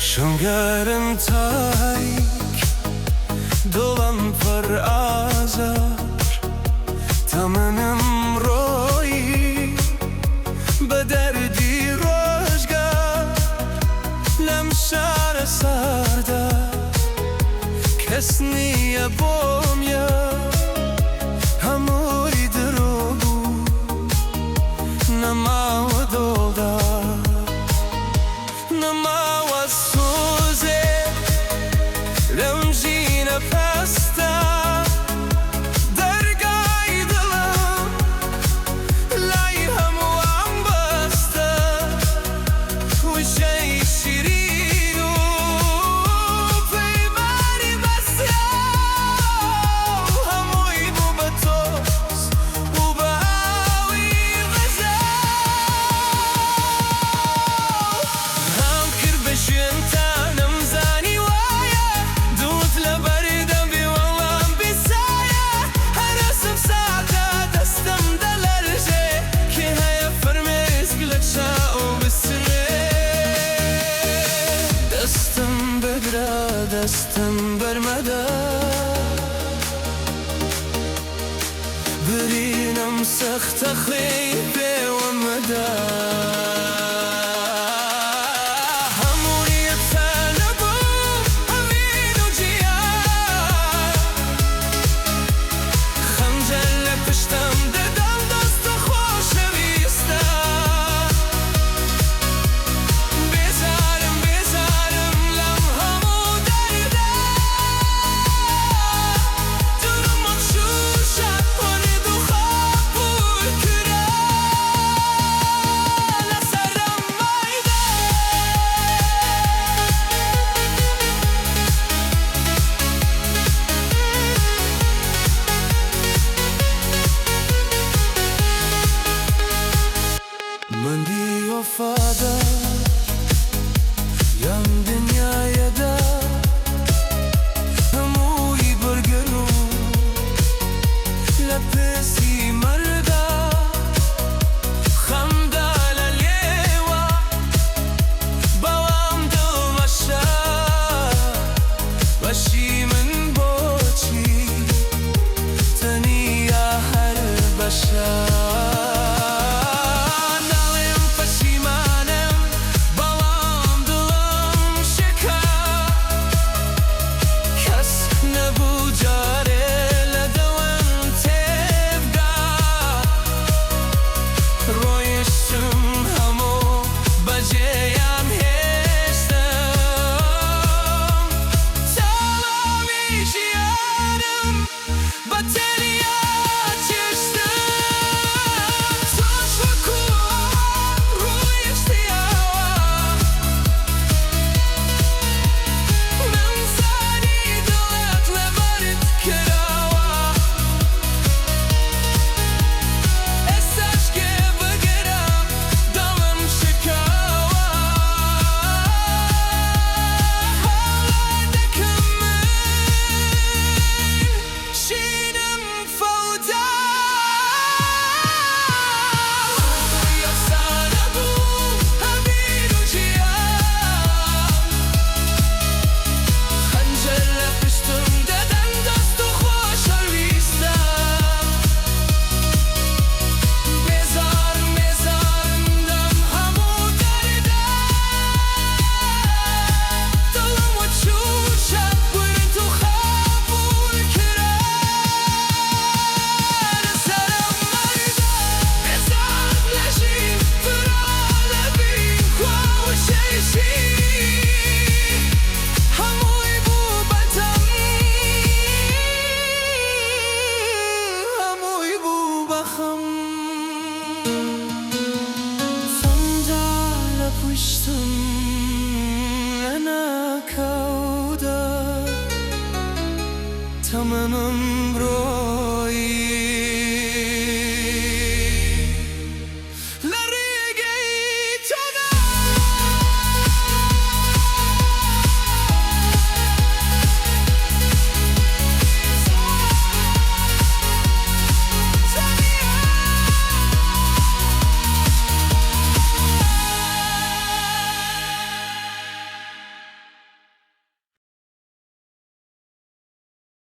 شەنگارم تاریک، دڵم پڕ ئازار، تەمەنم ڕۆیی بە دەردی ڕۆژگار. لەم شارە ساردە کەس نییە بۆم یار، هەمووی درۆ بوو نەماوە دڵدار، نەماوە سۆزێ لەم ژینە پەستە، دەرگای دڵم لای هەمووان بەستە، وشەی شیرین و پەیمانی بەستراو هەمووی بوو بە تۆز و بە ئاوی غەزاو. هام کرد بە شوێنتا نەمزانی وایە، دووت لەبەردەم بێ وەڵام بیسایە، هەرەسم ساردە دەستم دەلەرژێ، کێ هەیە فرمێسک لە چاو بسرێ؟ دەستم بگرە دەستم بەرمەدە، برینم سەختە خوێی پێوە مەدە. هەموو یەکسانە بوو ئەوین و جیان، خەنجەر لە پشتم دەدەم دەستە خۆشەویستە، بێزارم بێزارم لەم هەموو دەردە، دڵم وەک شووشە وەرد و خاپوور کرا، لەسەرم مایدە. من بی وەفادار لەم دنیایەدا، هەمووی بەرگەن و لە پرسی مەرگا، خەندە لە لێوە بەڵام دڵ بەشە، بەشی من بۆچی تەنیا هەر بەشە؟ ناڵێم پەشیمانم بەڵام دڵم شکا، کەس نەبوو جارێ لە دڵم تێبگا، ڕۆیشتم هەموو بەجێیان هێشتم، تەواوی ژیانم بە تەنیا چێشتم. تۆش وەکو ئەوان ڕۆیشتیەوە، نەمزانی دڵت لەبەرت کراوە، ئێستاش گوێ بگرە دڵم شکاوە، هەوڵە دەکەم من ژینم فەوتا. یەکسانە بوو ئەوین و جیان، خەنجەر لە پشتم دەدەن دەست و خۆشەویستە، بێزارم بێزارم لەم هەموو دەردە، دڵم وەک شووشە ورد و خاپوور کرا، لەسەرم مەردە. بێزارم لە ژین فرا لە بین خوا وشەی شیر، هەمووی بوو بە دەم هەمووی بوو بە خەم. خەنجەر لە پشتم لەناکاودا، تەمەنم